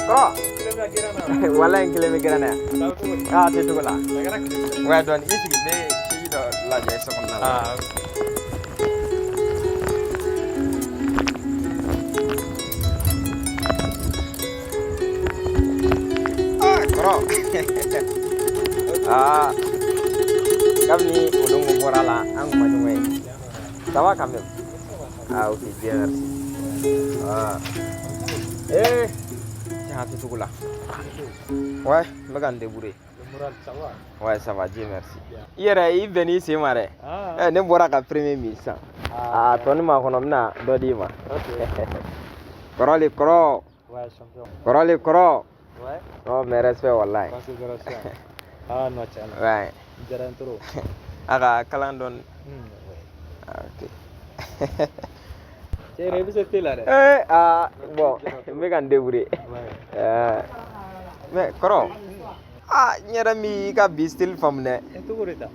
Kɔrɔ. Walayi, n kelen bɛ gɛrɛn na yan. Ah, tɛ cogo la. Ouais, dɔɔni. I sigi, n bɛ siji dɔ lajɛ so kɔnɔna la. Ah, kɔrɔ. Ah, kabini o don ko bɔra la, an kun ma ɲɔgɔn ye. Ça va quand même? Ah, ok, bien, merci. Ah. Eh, tiens, a tɛ cogo la. Ouais, n bɛ ka n débrouiller. Ouais, ça va, Dieu merci. I yɛrɛ i bɛn n'i sen ma dɛ. Eh, ne bɔra ka premier min sisan. Ah, tɔni ma kɔnɔ, n bɛna dɔ d'i ma. Kɔrɔ le kɔrɔ. Ouais, champion. Kɔrɔ le kɔrɔ. Ouais. Non, mais respect wallahi. Considération. Ah non, tiɲɛ na. Ouais. Diyara n trop. A ka kalan dɔɔni. Ouais. Ah, ok. Cɛ yɛrɛ, i bɛ se te la dɛ. Eh, ah, bon, n bɛ ka n débrouiller. Ouais. Mais kɔrɔ, ah, n yɛrɛ mi ka bi style faamu dɛ. E cogo de ta.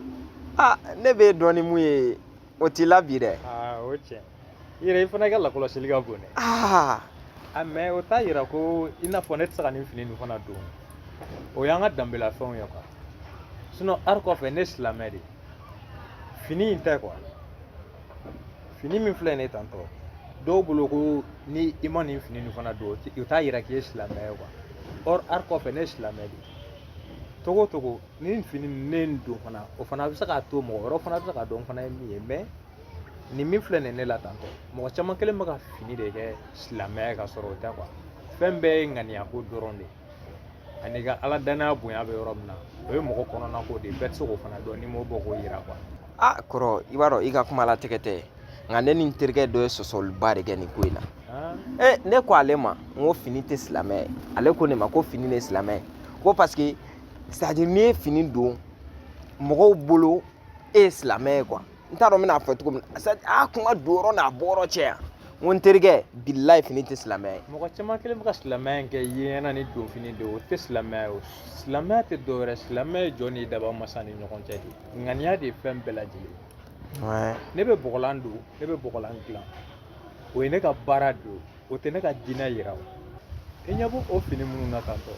Ah, ne b'e dɔn ni mun ye, o t'i la bi dɛ. Ah, o tiɲɛ. I yɛrɛ, i fana ka lakɔlɔsili ka bon dɛ. Ah, Ah, mais o t'a yira ko i n'a fɔ ne tɛ se ka nin fini ninnu fana don. O y'an ka danbelafɛnw ye quoi. Sinon art kɔfɛ, ne silamɛ de ye. Fini in tɛ quoi. Fini min filɛ nin ye tantɔ. Dɔw bolo ko ni i ma nin fini ninnu fana don, o t'a yira k'i ye silamɛ ye quoi. Or art kɔfɛ, ne ye silamɛ de ye. Togo togo ni nin fini ninnu ne ye nin don fana, o fana bɛ se k'a to mɔgɔ wɛrɛw fana bɛ se k'a dɔn n fana ye min ye. Mais nin min filɛ nin ye ne la tantɔ, mɔgɔ caman kɛlen bɛ ka fini de kɛ silamɛya ye ka sɔrɔ o tɛ quoi. Fɛn bɛɛ ye ŋaniyako dɔrɔn de ye. Ani ka ala danaya bonya bɛ yɔrɔ min na, o ye mɔgɔ kɔnɔna ko de ye. Bɛɛ tɛ se k'o fana dɔn n'i m'o bɔ k'o yira quoi. Ah, kɔrɔ, i b'a dɔn i ka kuma latigɛ tɛ. Nka ne ni n terikɛ dɔ ye sɔsɔliba de kɛ nin ko in na. Eh, ne ko ale ma, n ko fini tɛ silamɛ ye. Ale ko ne ma ko fini de ye silamɛ ye. Ko parce que, c'est à dire n'i ye fini don mɔgɔw bolo, e ye silamɛ ye quoi. N t'a dɔn n bɛna fɔ cogo min na. C'est à dire a kuma don yɔrɔ n'a bɔ yɔrɔ cɛ yan. N ko n terikɛ, bilayi, fini tɛ silamɛ ye. Mɔgɔ caman kɛlen bɛ ka silamɛya in kɛ yeɲɛna ni donfini de ye. O tɛ silamɛya ye o. Silamɛya tɛ dɔwɛrɛ, silamɛya ye jɔn n'i daba masa ni ɲɔgɔn cɛ de ye. Ŋaniya de ye fɛn bɛɛ lajɛlen ye. Ne bɛ bɔgɔlan don, ne bɛ bɔgɔlan dilan, o ye ne ka baara de ye, o tɛ ne ka diinɛ yira. O i ɲɛ b'o o fini minnu na tantɔ,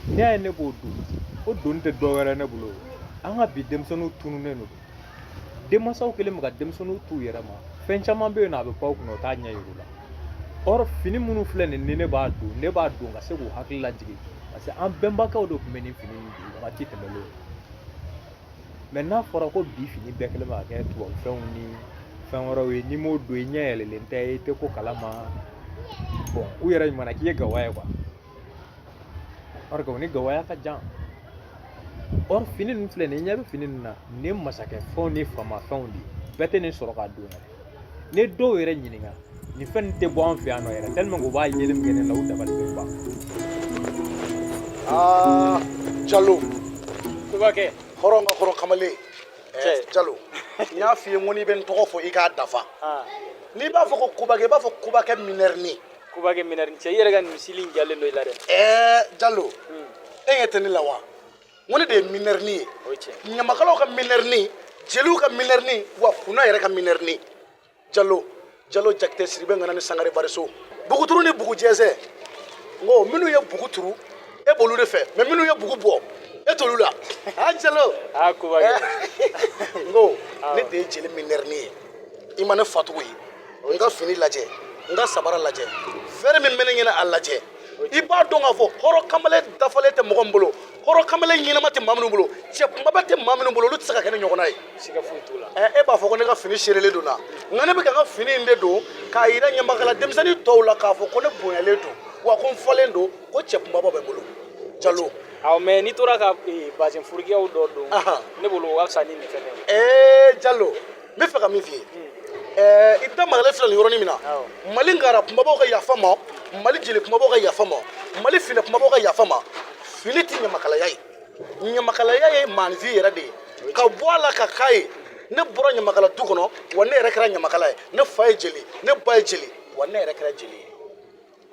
n'i y'a ye ne b'o don, o donni tɛ dɔwɛrɛ ne bolo. An ka bi denmisɛnninw tununnen don. Denmansaw kɛlen bɛ ka denmisɛnninw t'u yɛrɛ ma. Fɛn caman bɛ yen nɔ, a bɛ pan u kunna, u t'a ɲɛ yir'u la. Or fini minnu filɛ nin ni ne b'a don, ne b'a don ka se k'u hakili lajigin, parce que an bɛnbakɛw de tun bɛ nin fini nin don wagati tɛmɛnlenw. Mais n'a fɔra ko bi fini bɛɛ kɛlen bɛ ka kɛ tubabu fɛnw ni fɛn wɛrɛw ye, n'i m'o don, i ɲɛ yɛlɛlen tɛ, i tɛ ko kalama. Bon, u yɛrɛ ɲuman na k'i ye gawa ye quoi, or que o ni gawaya ka jan. Or fini ninnu filɛ nin ye, i ɲɛ bɛ fini ninnu na, nin ye masakɛ fɛnw ni faamafɛnw de ye. Bɛɛ tɛ nin sɔrɔ k'a don yɛrɛ. Ni ye dɔw yɛrɛ ɲininka, nin fɛn nin tɛ bɔ an fɛ yan nɔ yɛrɛ, tellement que u b'a yeli min kɛ ne la, u dabali bɛ ban. Aa, Jalo. Kubakɛ. Hɔrɔn ka hɔrɔn kamalen. Cɛ. Jalo, n y'a f'i ye, n ko n'i bɛ n tɔgɔ fɔ, i k'a dafa. N'i b'a fɔ ko Kubakɛ, i b'a fɔ Kubakɛ minɛrini. Kubakɛ minɛrini. Cɛ, i yɛrɛ ka nin misili in jalen don i la dɛ. Jalo, e ɲɛ tɛ ne la wa? N ko ne de ye minɛrini ye. O ye tiɲɛ. Ɲamakalaw ka minɛrini, jeliw ka minɛrini, wa kuna yɛrɛ ka minɛrini. Jalo, Jalo Jakite Siribe ŋana ni Sangare Bariso, buguturu ni bugu jɛnsɛn. N ko minnu ye bugu turu, e b'olu de fɛ, mais minnu ye bugu bɔ, e t'olu la. A Jalo. Aa, Kubakɛ. N ko ne de ye jeli minɛrini ye. I ma ne fatogo ye, n ka fini lajɛ, n ka sabara lajɛ, fɛrɛ min bɛ ne ɲɛna, a lajɛ, i b'a dɔn k'a fɔ hɔrɔn kamalen dafalen tɛ mɔgɔ min bolo, hɔrɔn kamalen ɲɛnama tɛ maa minnu bolo, cɛ kunbaba tɛ maa minnu bolo, olu tɛ se ka kɛ ne ɲɔgɔnna ye. Siga foyi t'o la. Ɛ, e b'a fɔ ko ne ka fini seerelen don na, nka ne bɛ ka n ka fini in de don k'a yira ɲamakala denmisɛnnin tɔw la k'a fɔ ko ne bonyalen don, wa ko n falen don, ko cɛ kunbaba bɛ n bolo. Jalo. Awɔ, mais n'i tora ka bazin furukiyaw dɔ don, ne bolo o ka fisa ni nin fɛnɛ ye. Ee Jalo, n bɛ fɛ ka min f'i ye, ɛɛ, i da magalen filɛ nin yɔrɔnin min na, Mali ngara kunbabaw ka yafa ma, Mali jeli kunbabaw ka yafa ma, Mali finɛ kunbabaw ka yafa ma. Fini tɛ ɲamakalaya ye. Ɲamakalaya ye maanifin yɛrɛ de ye ka bɔ a la ka k'a ye. Ne bɔra ɲamakala du kɔnɔ, wa ne yɛrɛ kɛra ɲamakala ye. Ne fa ye jeli, ne ba ye jeli, wa ne yɛrɛ kɛra jeli ye.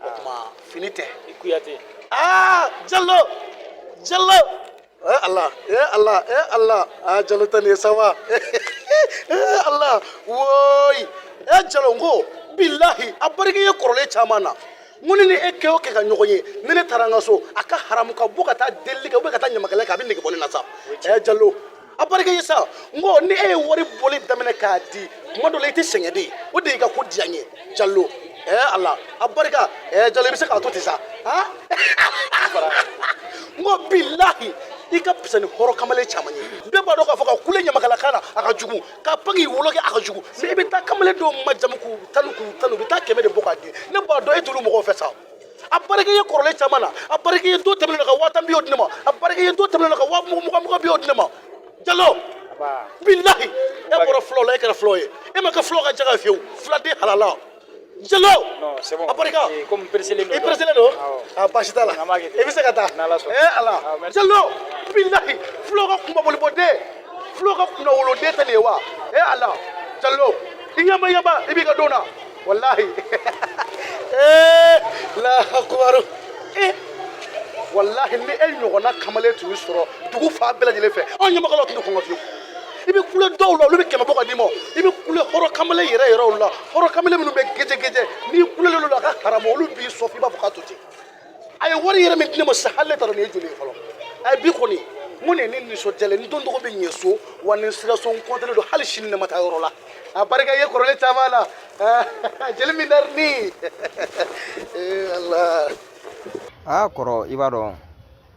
O tuma fini tɛ. I Kuyate. Aa Jalo, Jalo, eh Allah, eh Allah, eh Allah. Ah Jalo tani ye sawa, eh Allah, woyi. Eh Jalo, n ko bilahi, a barika ye kɔrɔlen caman na. N ko ne ni e kɛ o kɛ ka ɲɔgɔn ye, ni ne taara n ka so, a ka haramu ka bɔ ka taa delili kɛ ou bien ka taa ɲamakalaya kɛ, a bɛ nege bɔ ne na sa. Ɛ Jalo, a barika ye sa. N ko ni e ye wari bɔli daminɛ k'a di, tuma dɔ la i tɛ sɛgɛn de, o de y'i ka ko diya n ye. Jalo, ɛ Ala, a barika. Ɛ Jalo, i bɛ se k'a to ten sa. Han, n ko bilahi, i ka fisa ni hɔrɔn kamalen caman ye. Bɛɛ b'a dɔn k'a fɔ ka kule ɲamakalakan na, a ka jugu, ka pan k'i wolo kɛ, a ka jugu. Mais i bɛ taa kamalen dɔw majamu k'u tanu, k'u tanu, u bɛ taa 100 de bɔ k'a di. Ne b'a dɔn e t'olu mɔgɔw fɛ sa. A barika ye kɔrɔlen caman na, a barika ye dɔ tɛmɛnen na ka 10,000 biyew di ne ma, a barika ye dɔ tɛmɛnen na ka 20,000 20 biyew di ne ma. Jalo, bilahi, e bɔra fulaw la, e kɛra fulaw ye, e ma kɛ fulaw ka jaga fiyewu, fuladen halala. Jalo, a barika. Komi pressélen don. I pressélen don. A baasi t'a la, i bɛ se ka taa. Ee Ala, Jalo, bilahi, fulaw ka kunbabolibɔden, fulaw ka kunnawoloden tɛ nin ye wa? Ee Ala, Jalo, i ɲɛba ɲɛba, i b'i ka don na, walahi. Ee la akubaru, ee walahi, ni e ɲɔgɔnna kamalen tun bɛ sɔrɔ dugu fan bɛɛ lajɛlen fɛ, anw ɲamakalaw tun tɛ kɔngɔ fiyewu. I bɛ kule dɔw la, olu bɛ 100 bɔ ka d'i ma. I bɛ kule hɔrɔn kamalen yɛrɛ yɛrɛw la, hɔrɔn kamalen minnu bɛ gɛjɛgɛjɛ, n'i kulelen olu la, a ka haramu, olu b'i sɔn f'i b'a fɔ k'a to ten. A ye wari yɛrɛ min di ne ma sisan, hali ne t'a dɔn nin ye joli ye fɔlɔ. A ye bi kɔni mun de ye ne nisɔndiyalen, n dɔn tɔgɔ bɛ ɲɛ so wa, ni sira so, n kɔntelen don, hali sini ne ma taa yɔrɔ la. A barika ye kɔrɔlen caman na, jeli min ni Ala. Aa kɔrɔ, i b'a dɔn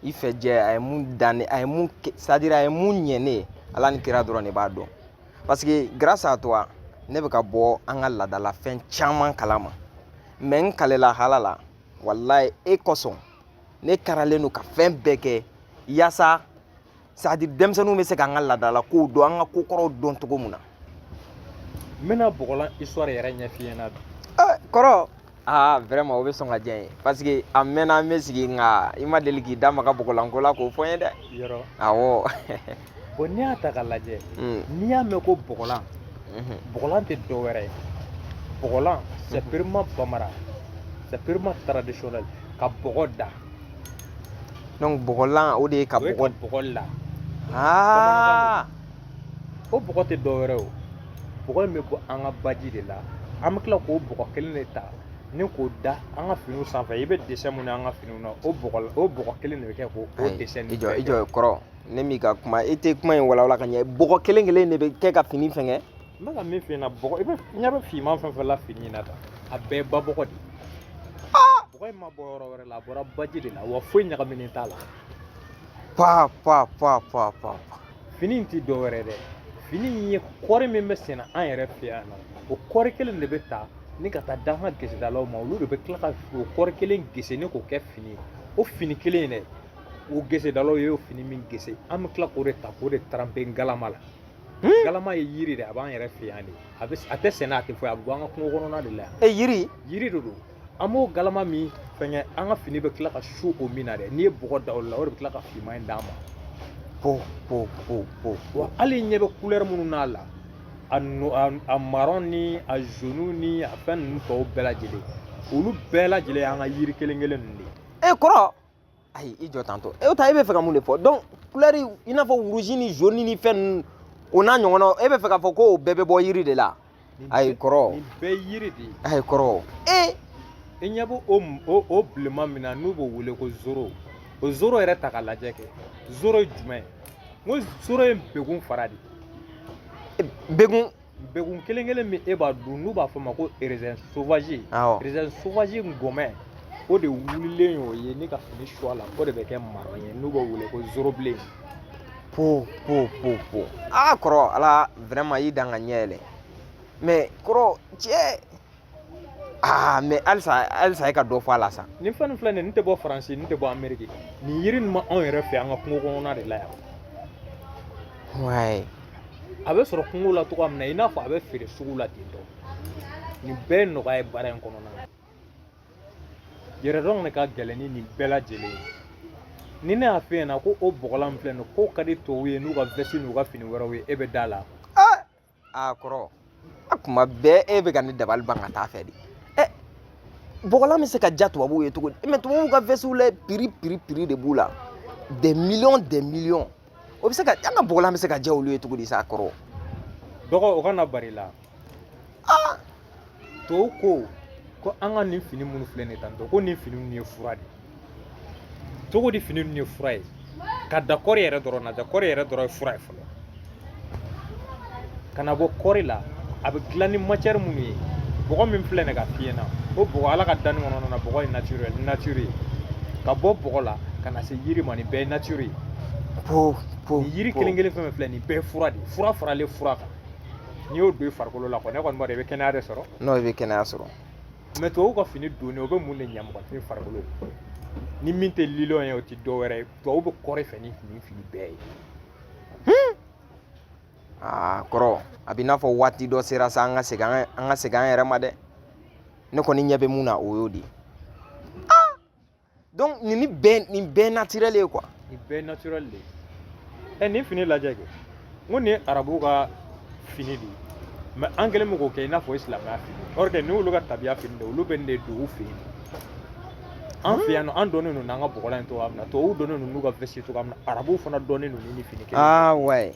i fɛ jɛ, a ye mun dan ne, a ye mun, c'est à dire a ye mun ɲɛ ne ye, Ala ni kira dɔrɔn de b'a dɔn. Parce que grâce à toi, ne bɛ ka bɔ an ka laadalafɛn caman kalama. Mais n kalela hala la, walayi, e kosɔn ne karalen don ka fɛn bɛɛ kɛ yaasa, c'est à dire denmisɛnninw bɛ se k'an ka laadala kow dɔn, an ka kokɔrɔw dɔn cogo mun na. N bɛna bɔgɔlan histoire yɛrɛ ɲɛf'i ɲɛna bi. Kɔrɔ, aa vraiment, o bɛ sɔn ka diya n ye, parce que a mɛnna an bɛ sigi, nka i ma deli k'i da maga bɔgɔlanko la k'o fɔ n ye dɛ. Yɔrɔ. Awɔ. Bon, n'i y'a ta k'a lajɛ, n'i y'a mɛn ko bɔgɔlan, bɔgɔlan tɛ dɔwɛrɛ ye. Bɔgɔlan, c'est purement bambara, c'est purement traditionnel, ka bɔgɔ da. Donc bɔgɔlan, o de ye ka O ye bɔgɔ ka bɔgɔ la. O bɔgɔ tɛ dɔwɛrɛ o, bɔgɔ in bɛ bɔ an ka baji de la. An bɛ tila k'o bɔgɔ kelen de ta ni k'o da an ka finiw sanfɛ. I bɛ dessin mun an ka finiw na, o bɔgɔ, o bɔgɔ kelen de bɛ kɛ k'o o dessin. I jɔ, i jɔ kɔrɔ, ne m'i ka kuma, i tɛ kuma in walawala ka ɲɛ. Bɔgɔ kelen kelen de bɛ kɛ ka fini fɛngɛ? N bɛ ka min f'i ɲɛna, bɔgɔ, i bɛ ɲɛ bɛ finman fɛn fɛn la fini in na tan, a bɛɛ ye ba bɔgɔ de ye. Bɔgɔ in ma bɔ yɔrɔ wɛrɛ la, a bɔra baji de la, wa foyi ɲagaminen t'a la. Pa pa pa pa pa. Fini in tɛ dɔwɛrɛ dɛ, fini in ye kɔɔri min bɛ sɛnɛ an yɛrɛ fɛ yan nɔ, o kɔɔri kelen de bɛ ta ni ka taa d'an ka gesedalaw ma. Olu de bɛ tila ka o kɔɔri kelen gese ni k'o kɛ fini ye. O fini kelen in dɛ, o gesedalaw ye o fini min gese, an bɛ tila k'o de ta k'o de tremper galama la. Galama ye yiri de, a b'an yɛrɛ fɛ yan de, a bɛ, a tɛ sɛnɛ, a tɛ foyi, a bɛ bɔ an ka kungo kɔnɔna de la yan. E, yiri? Yiri de don. An b'o galama min fɛngɛ, an ka fini bɛ tila ka su o min na dɛ, n'i ye bɔgɔ da o la, o de bɛ tila ka finman in d'a ma. Po po po po. Wa hali ɲɛ bɛ couleur minnu n'a la, a a marron ni a jaune ni a fɛn ninnu tɔw bɛɛ lajɛlen, olu bɛɛ lajɛlen y'an ka yiri kelen kelen ninnu de ye. E kɔrɔ, ayi, i jɔ tantɔ, e ta, e bɛ fɛ ka mun de fɔ? Donc couleur i n'a fɔ rouge ni jaune ni fɛn ninnu, o n'a ɲɔgɔnnaw, e bɛ fɛ k'a fɔ ko o bɛɛ bɛ bɔ yiri de la? Ayi kɔrɔ. Nin bɛɛ ye yiri de ye. Ayi kɔrɔ, e. I ɲɛ b'o o bilenman min na, n'u b'o wele ko zoro, o zoro yɛrɛ ta k'a lajɛ kɛ, zoro ye jumɛn ye? N ko zoro ye begun fara de ye. Begun? Begun kelen kelen min e b'a dun, n'u b'a fɔ ma ko raisin sauvage. Awɔ. Raisin sauvage ngɔmɛ, o de wulilen y'o ye ni ka fini su a la, o de bɛ kɛ marron ye, n'u b'o wele ko zoro bilen. Po po po po. Aa kɔrɔ, ala, vraiment, i dan ka ɲɛ yɛlɛ. Mais kɔrɔ, cɛ, aa mais halisa halisa e ka dɔ fɔ a la sa. Nin fɛn nin filɛ nin ye, nin tɛ bɔ Faransi, nin tɛ bɔ Ameriki, nin yiri nin ma anw yɛrɛ fɛ an ka kungo kɔnɔna de la yan. A bɛ sɔrɔ kungo la cogoya min na, i n'a fɔ a bɛ feere sugu la ten tɔ. Nin bɛɛ ye nɔgɔya ye baara in kɔnɔna na. Yɛrɛdɔn de ka gɛlɛn ni nin bɛɛ lajɛlen ye. Ni ne y'a f'e ɲɛna ko o bɔgɔlan min filɛ nin ye, k'o ka di tubabuw ye n'u ka veste n'u ka fini wɛrɛw ye, e bɛ da la? Aa kɔrɔ, a kuma bɛɛ e bɛ ka ne dabali ban ka taa fɛ de. Ɛ, bɔgɔlan bɛ se ka diya tubabuw ye cogo di? Mais tubabuw ka vestew la, prix prix prix de b'u la, des millions, des millions. O bɛ se ka, an ka bɔgɔlan bɛ se ka diya olu ye cogo di sa, kɔrɔ? Dɔgɔ, o kana bari la. Tubabu ko Ko an ka nin fini minnu filɛ nin ye tantɔ, ko nin fini ninnu ye fura de ye. Cogo di fini ninnu ye fura ye? Ka da kɔri yɛrɛ dɔrɔn na, kɔri yɛrɛ dɔrɔn ye fura ye fɔlɔ. Ka na bɔ kɔri la, a bɛ dilan ni matière minnu ye, bɔgɔ min filɛ nin ka f'i ɲɛna, o bɔgɔ Ala ka danni kɔnɔna na, bɔgɔ ye naturel nature ye. Ka bɔ bɔgɔ la ka na se yiri ma, nin bɛɛ ye nature ye. Po po. Nin yiri kelen kelen fɛn fɛn filɛ, nin bɛɛ ye fura de ye. Fura faralen fura kan, n'i y'o don i farikolo la kɔni, ne kɔni b'a dɔn i bɛ kɛnɛya de sɔrɔ. Non, i bɛ kɛnɛya sɔrɔ. Mais tubabuw ka fini donnen, o bɛ mun de ɲɛ mɔgɔnifin farikolo? Ni min tɛ lilɔn ye, o tɛ dɔ wɛrɛ ye. Tubabu bɛ kɔri fɛ ni nin fini bɛɛ ye. Aa kɔrɔ, a b'i n'a fɔ waati dɔ sera sa, an ka segin an yɛrɛ ma dɛ. Ne kɔni ɲɛ bɛ mun na, o y'o de ye. Ah, donc nin bɛɛ naturel ye quoi. Nin bɛɛ naturel de ye. Ɛ, nin fini lajɛ kɛ, n ko nin ye arabuw ka fini de ye, mais an kɛlen bɛ k'o kɛ i n'a fɔ o ye silamɛya fini, or que nin y'olu ka tabiya fini de ye. Olu bɛ nin de don u fɛ yen. An fɛ yan nɔ, an dɔnnen don n'an ka bɔgɔlan ye cogoya min na, tubabuw dɔnnen don n'u ka veste ye cogoya min na, arabuw fana dɔnnen don ni nin fini kelen. Ah ouais.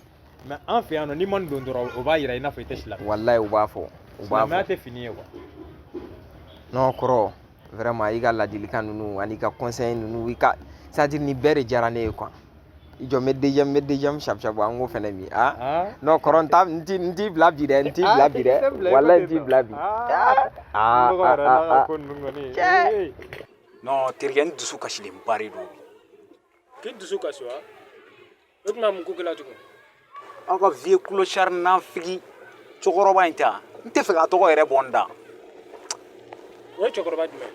Mais an fɛ yan nɔ, n'i ma nin don dɔrɔn, o b'a yira i n'a fɔ i tɛ silamɛ. Walayi, u b'a fɔ, u b'a Silamɛya fɔ. tɛ fini ye quoi. Non kɔrɔ, vraiment, i ka ladilikan ninnu ani i ka conseil ninnu, i ka, c'est à dire, nin bɛɛ de diyara ne ye quoi. I jɔ, n bɛ deuxième shabu an k'o fɛnɛ min. Ah non kɔrɔ, n t'a n t'i bila bi dɛ, n t'i bila bi dɛ, walayi, n t'i bila bi. Ah ah ah ah. Cɛ. Non, terikɛ, n dusu kasilenba de don bi. K'i dusu kasi wa? O tuma mun ko kɛla tugun? Aw ka vieux clochard nafigi cɛkɔrɔba in ta, n tɛ fɛ k'a tɔgɔ yɛrɛ bɔ n da. O ye cɛkɔrɔba jumɛn?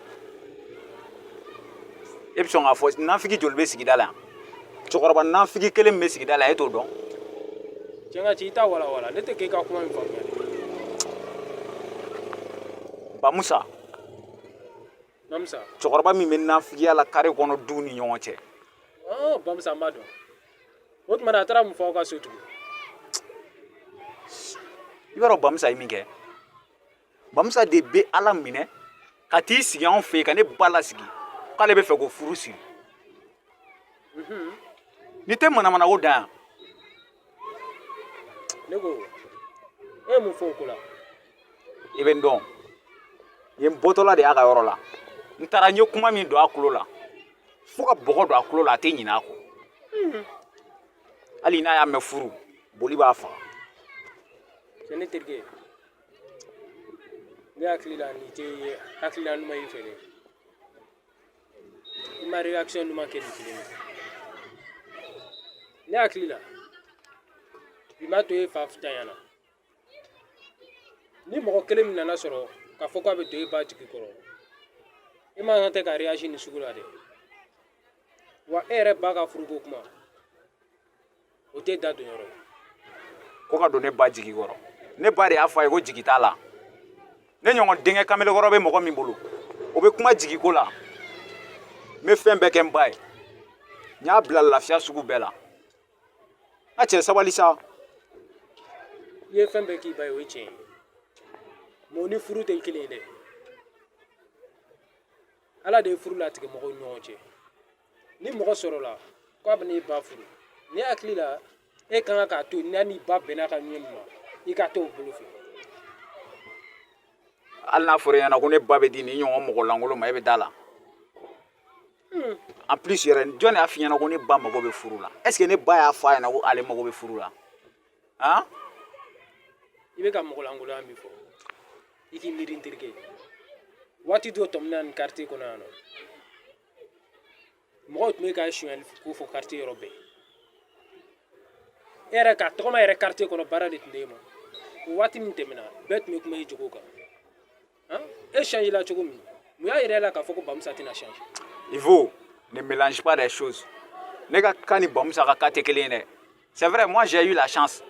E bɛ sɔn k'a fɔ nafigi joli bɛ sigida la yan? Cɛkɔrɔba nafigi kelen min bɛ sigida la yan, e t'o dɔn? Cɛ, n ka ci, i t'a walawala, ne tɛ k'e ka kuma in faamuya dɛ. Bamusa. Bamusa? Cɛkɔrɔba min bɛ nafigiya la kare kɔnɔ, du ni ɲɔgɔn cɛ. Ɔn, Bamusa, n b'a dɔn. O tuma na, a taara mun fɔ aw ka so tugun? I b'a dɔn Bamusa ye min kɛ? Bamusa de bɛ Ala minɛ ka t'i sigi anw fɛ yen, ka ne ba lasigi k'ale bɛ fɛ k'o furu siri. N'i tɛ manamana ko dan yan. Ne ko, e ye mun fɔ o ko la? I bɛ n dɔn, n ye n bɔtɔla de y'a ka yɔrɔ la. N taara, n ye kuma min don a tulo la, fo ka bɔgɔ don a tulo la, a tɛ ɲinɛ a kɔ. Hali n'a y'a mɛn furu, boli b'a faga. Cɛ, ne terikɛ, ne hakili la, nin tɛ hakilina ɲuman y'i fɛ dɛ. I ma réaction ɲuman kɛ nin kelen na. Ne hakili la, bi m'a to e fa tanyana. Ni mɔgɔ kelen min nana sɔrɔ k'a fɔ k'a bɛ don e ba jigi kɔrɔ, e man kan tɛ ka réagir nin sugu la dɛ. Wa e yɛrɛ ba ka furuko kuma, o tɛ da don yɔrɔ ye. Ko ka don ne ba jigi kɔrɔ? Ne ba de y'a fɔ a ye ko jigi t'a la. Ne ɲɔgɔn denkɛ kamelekɔrɔ bɛ mɔgɔ min bolo, o bɛ kuma jigiko la. N bɛ fɛn bɛɛ kɛ n ba ye, n y'a bila lafiya sugu bɛɛ la. N ka cɛ, sabali sa. I ye fɛn bɛɛ k'i ba ye, o ye tiɲɛ ye, mais o ni furu tɛ kelen ye dɛ. Ala de ye furu latigɛ mɔgɔw ni ɲɔgɔn cɛ. Ni mɔgɔ sɔrɔla k'a bɛ n'i ba furu, ne hakili la, e ka kan k'a to n'a n'i ba bɛnna ka ɲɛ min ma, i ka to o bolo fɛ. Hali n'a fɔra i ɲɛna ko ne ba bɛ di nin ɲɔgɔn mɔgɔ lankolon ma, e bɛ da la? En plus yɛrɛ, jɔn de y'a f'i ɲɛna ko ne ba mago bɛ furu la? Est ce que ne ba y'a fɔ a ɲɛna ko ale mago bɛ furu la, han? I bɛ ka mɔgɔ lankolonya min fɔ, i k'i miiri, n terikɛ. Waati dɔ tɛmɛna nin quartier kɔnɔ yan nɔ, mɔgɔw tun bɛ ka sonyali ko fɔ quartier yɔrɔ bɛɛ. E yɛrɛ ka tɔgɔma yɛrɛ quartier kɔnɔ, baara de tun tɛ e ma. O waati min tɛmɛna, bɛɛ tun bɛ kuma i jogo kan. Han, e change la cogo min, mun y'a yira e la k'a fɔ ko Bamusa tɛna changer? Ivo, ne mélange pas les choses. Ne ka cas ni Bamusa ka cas tɛ kelen ye dɛ. C'est vrai, moi j'ai eu la chance.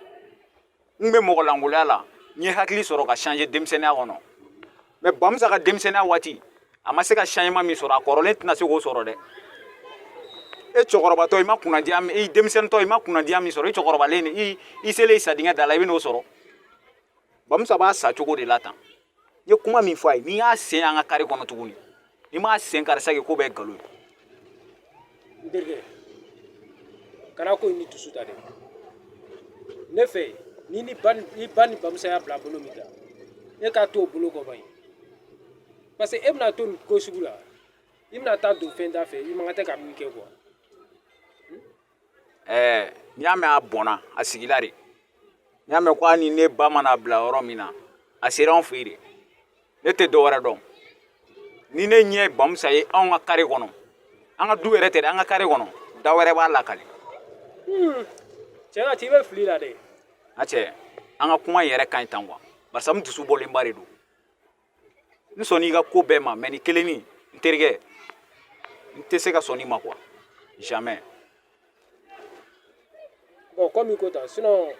N bɛ mɔgɔ lankolonya la, n ye hakili sɔrɔ ka changer denmisɛnninya kɔnɔ. Mais Bamusa ka denmisɛnninya waati, a ma se ka changement min sɔrɔ, a kɔrɔlen tɛna se k'o sɔrɔ dɛ. E cɛkɔrɔbatɔ, i ma kunnadiya min, i denmisɛnnintɔ, i ma kunnadiya min sɔrɔ, i cɛkɔrɔbalen ni i selen i sadingɛ da la, i bɛ n'o sɔrɔ. Bamusa b'a sa cogo de la tan. N ye kuma min fɔ a ye, n'i y'a sen an ka kari kɔnɔ tuguni, n'i m'a sen karisa kɛ, ko bɛɛ nkalon ye. N terikɛ, kana ko in ni dusu ta dɛ. Ne fɛ, ni ba ni Bamusa y'a bila bolo min kan, e k'a to o bolo kɔ ban ye. Parce que e bɛna to nin ko sugu la, i bɛna taa don fɛn da fɛ, i man kan tɛ ka min kɛ quoi. Ɛɛ, n'i y'a mɛn a bɔnna a sigila de, n'i y'a mɛn ko hali ni ne ba mana bila yɔrɔ min na, a sera anw fɛ yen de. Ne tɛ dɔ wɛrɛ dɔn. Ni ne ɲɛ ye Bamusa ye anw ka kare kɔnɔ, an ka du yɛrɛ tɛ dɛ, an ka kare kɔnɔ, da wɛrɛ b'a lakali. Cɛ ka ci, i bɛ fili la dɛ. A cɛ, an ka kuma in yɛrɛ ka ɲi tan quoi, barisa n dusu bɔlenba de don. N sɔnn'i ka ko bɛɛ ma, mais nin kelennin, n terikɛ, n tɛ se ka sɔn nin ma quoi, jamais. Bon, comme i ko tan, sinon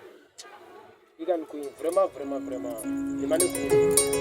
i ka nin ko in, vraiment, vraiment, vraiment, nin ma ne kunkolo.